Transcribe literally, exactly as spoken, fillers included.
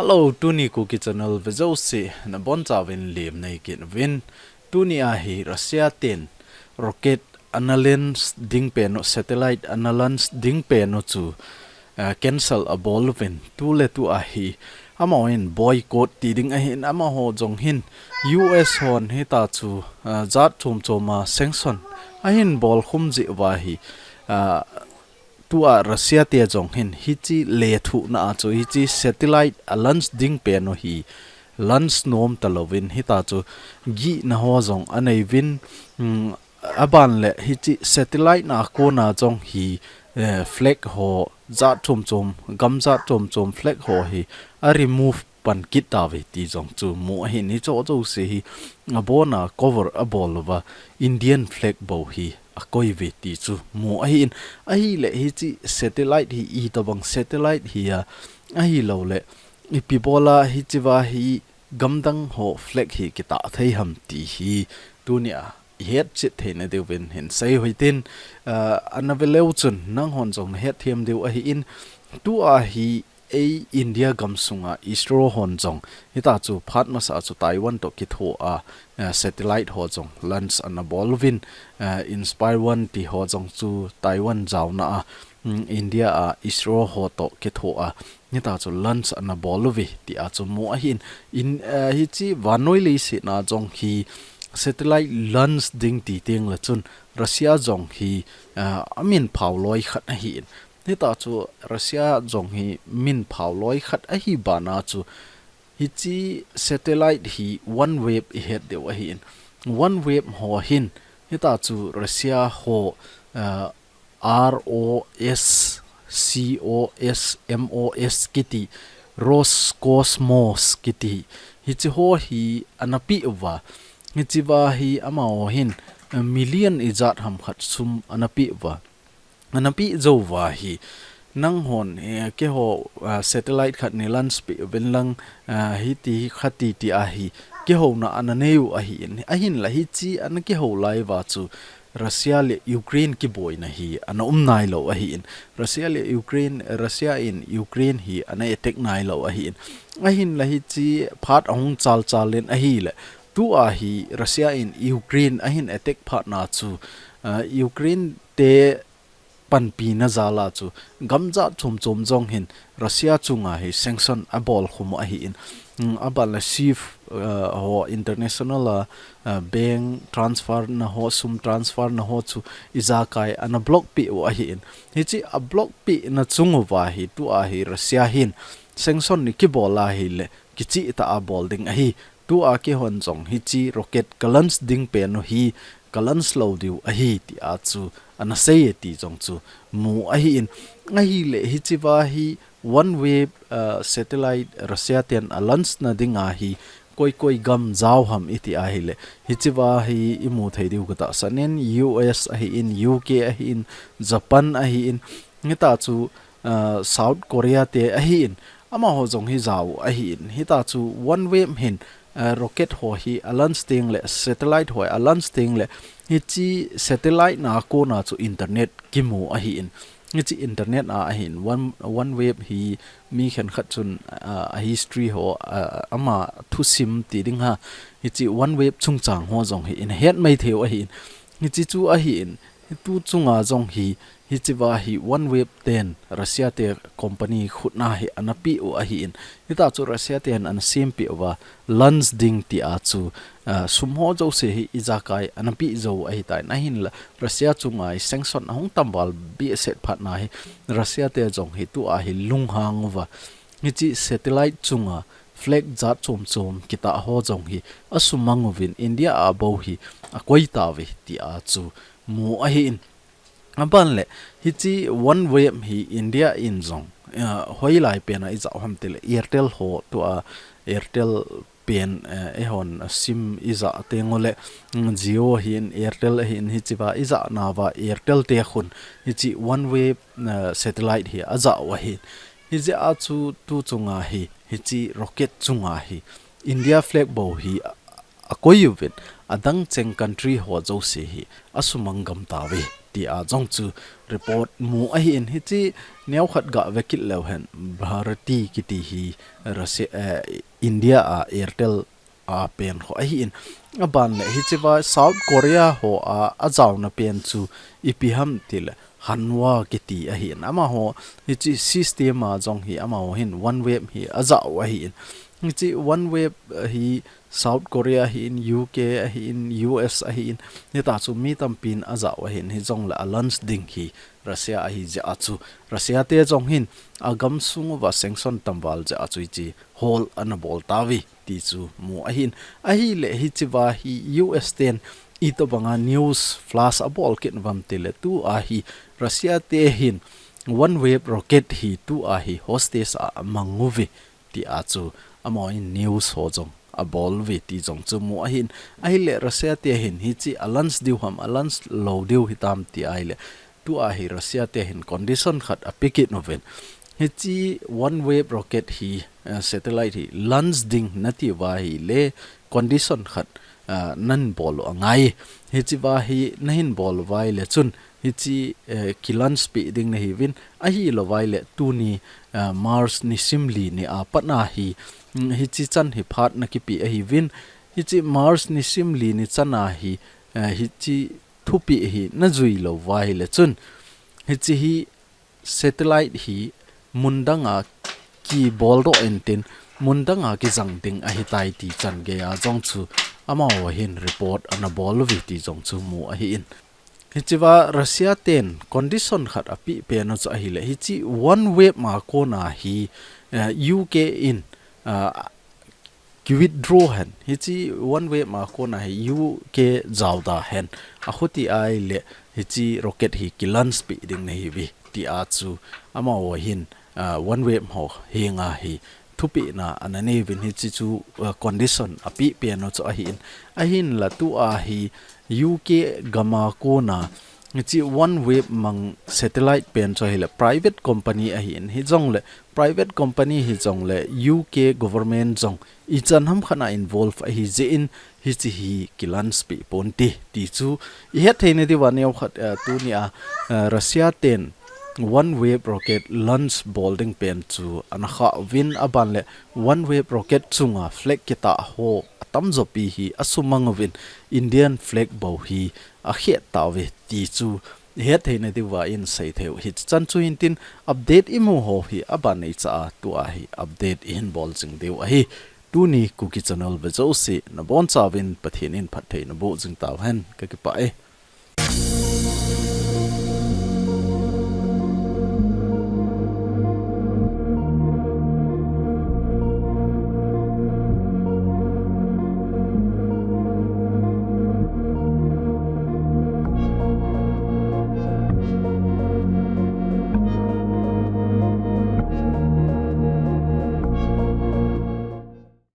Hello, tuni Kuki Channel vejouse nabonchauvin lemna nei kit uvin. Tuni ahi Russia ten rocket ana launch ding pen u, satellite ana launch ding pen u chu, eh, cancel abol uvin. Tuletu ahi amahon boycott ti ding ahin, amaho jong hin U S hon hita chu, eh, jat chom chom a sanction ahin bolkhum jeh uva hi, eh, tua Russia te jong hin hiche lethuhna a chu hiche satellite a launch ding pen u hi launch nom talouvin hita chu gihna ho jong anei uvin, um, aban le hiche satellite na kona jong hi, eh, flag ho jat chom chom, gam jat chom chom flag ho hi a remove pan kit tauve ti jong chu mu ahin, hicheho jouse hi abona cover abol uva Indian flag bou hi akoi uve ti chu mu ahin, ahile hiche satellite hi itobang satellite hi a, ahilou le ipi bola hichea hi gamdang ho flag hi kitah thei ham ti hi tuni a ihet chet theina diuvin hin sei u hitin, ah, ana ve leu chun nanghon jong nahet them diu ahin, tua hi ei India gamsunga ISRO hon jong hita chu phat masa chu Taiwan toh kitho a, eh, satellite ho jong launch ana bol uvin, eh, Inspire one ti ho jong chu Taiwan jaona a, mm, India a ISRO ho toh kitho a hita chu launch ana bol uve ti a chu mu ahin, in, eh, hiche vannoi leiset na jong hi satellite launch ding ti teng le chun Russia jong hi, eh, amin phao loi khat ahin. Hita chu Russia jong hi min phao loi khat ahi bana chu hiche satellite hi OneWeb ihet diu ahin. OneWeb ho hin hita chu Russia ho, ah, R O S C O S M O S kiti Roscosmos kiti hiche ho hi ana pe uva. Hichea hi amaho hin, ah, million ijat ham khat sum ana pe uva. Ana pe jou uva hi, nanghon, eh, keiho, ah, satellite khat nei launch peh uvin lang, ah, hiti khati ti ahi, kihouna ana nei u ahin, ahinla hiche ana kihou lai uva chu Russia le Ukraine kiboina hi ana um nailou ahin, Russia le Ukraine, Russia in Ukraine hi ana attack nailou ahin, ahinla hiche phat ahung chal chal in ahile, tua hi Russia in Ukraine ahin attack phat na chu, ah, Ukraine te panpina jal a chu gam jat chom chom jong hin Russia chunga hi sanction abol khum u ahin, mm, aban le SWIFT, uh, ho international a, uh, bank transfer na ho, sum transfer na ho chu ijakai ana block peh u ahin. Hiche a block peh na chung uva hi tua hi Russia hin sanction ni kibol ahile kicheh tah a bol ding ahi. Tua keihon jong hiche rocket ka launch ding pen u hi ka launch lou diu ahi ti a chu ana sei e ti jong chu mu ahin, ahile hichea hi OneWeb, ah, satellite Russia ten a launch na dinga hi koi koi gam jao ham iti ahile, hichea hi imu thei diu katahsan in, U S ahin, U K ahin, Japan ahin, hita chu, ah, South Korea te ahin, amaho jong hi jao ahin, hita chu OneWeb hin, eh, rocket ho hi a launch teng le, satellite ho a launch teng le, hiche satellite na kona chu internet kimu ahin. Hiche internet a ahin, One, OneWeb hi mi khenkhat chun, ah, a history ho, ah, ama thusim ti ding ha, hiche OneWeb chungchang ho jong hi in het mai thei u ahin. Hiche chu ahin, tu chunga jong hi, hichea hi OneWeb ten Russia te company khutna hi ana pe u ahin. Hita chu Russia ten ana sem peh uva launch ding ti a chu, ah, sum ho jouse hi ijakai ana pe jou ahitan, ahinla Russia chunga hi sanction ahung tam val behseh phat na hi Russia te jong hi tua hi lunghang uva hiche satellite chunga flag jat chom chom kitah ho jong hi asumang uvin India a bou hi akoi tauve ti a chu mu ahin. Aban le, hiche OneWeb hi India in jong, ah, hoilai pen a ijao ham tile, Airtel ho tua, Airtel pen, eh, eihon sim ija teng u le, mm, Jio hin, Airtel hin hichea ija nauva, Airtel te khun, hiche OneWeb, eh, satellite hi ajao ahi. Hijeh a chu tu chunga hi, hiche rocket chunga hi, India flag bou hi, akoi uvin, adang cheng country ho jouse hi asumang gam tauve. tia jong chu report mu ahin, hichi neokhat gave kit leu hen Bharti kiti hi Russia, eh, India a Airtel a pen ho ahin. Aban le hichi va South Korea ho a ajaona pen chu ipi ham tile Hanwha kiti ahin. Amaho hichi system a jong hi amaho hin OneWeb hi ajao ahin. Hichi OneWeb, eh, hi South Korea ahin, U K ahin, U S ahin. Hita chu mi tampin ajao ahin. Hijongle a launch ding hi Russia ahi jeh a chu Russia te jong hin agam sung uva sanction tamval jeh a chu hichi hol ana bol tauve ti chu mu ahin. Ahile hichi va hi U S ten itobanga news flash abol kit uvem tile tua hi Russia te hin OneWeb rocket hi tua hi hostage a amang uve tia chu amaho in news ho jong abol uve ti jong chu mu ahin. Ahile Russia te hin hichi a launch diu ham, a launch lou diu hitam ti ahile tua hi Russia te hin condition khat ape kit uvin. Hichi OneWeb rocket hi, eh, satellite hi launch ding nati uva ahile condition khat, eh, nahin bol u angai. Hichi va hi nahin bol uva ahile chun hichi, eh, ki launch peh ding nahiuvin, ahilou va ahile tuni, eh, March nisim li ni a pat na hi, mm, hichi chan hi phat nakipe ahiuvin, hichi March nisim li ni chan a hi, eh, hichi thupeh hi najui lou uva ahile chun hichi hi satellite hi mun dang a kibol doh intin mun dang a kijang ding ahitai ti chan gei a jong chu amaho hin report ana bol uve ti jong chu mu ahin. Hichi va Russia ten condition khat ape pen u chu ahile hichi OneWeb a kona hi, eh, U K in, ah, ki withdraw hen. Hichi OneWeb a kona hi U K jao da hen. Akhuti ahile hichi rocket hi ki launch peh ding nahiuve tia chu amaho hin, ah, OneWeb ho henga hi thupehna ana nei uvin hichi chu, ah, condition ape pen u chu ahin. Ahinla tua hi U K gam a kona hichi OneWeb mang satellite pen chu ahile private company ahin. Hijongle private company hijongle U K government jong ichan ham khat a involve ahi jeh in hichi hi ki launch peh ponte ti chu ihet theina diuva neokhat, eh, tuni a, eh, Russia ten OneWeb rocket launch bol ding pen chu ana khah uvin aban le OneWeb rocket chunga flag kitah ho atamjo pi hi asumang uvin Indian flag bou hi akhet tauve ti chu ihet theina diuva in sei thei u. Hichan chu hintin update imu ho hi aban nei cha a tua hi update ihin bol jing diu ahi. Tuni Kuki Channel ve jouse nabonchauvin Pathen in phattheina boh jing tauhen, kakipah e.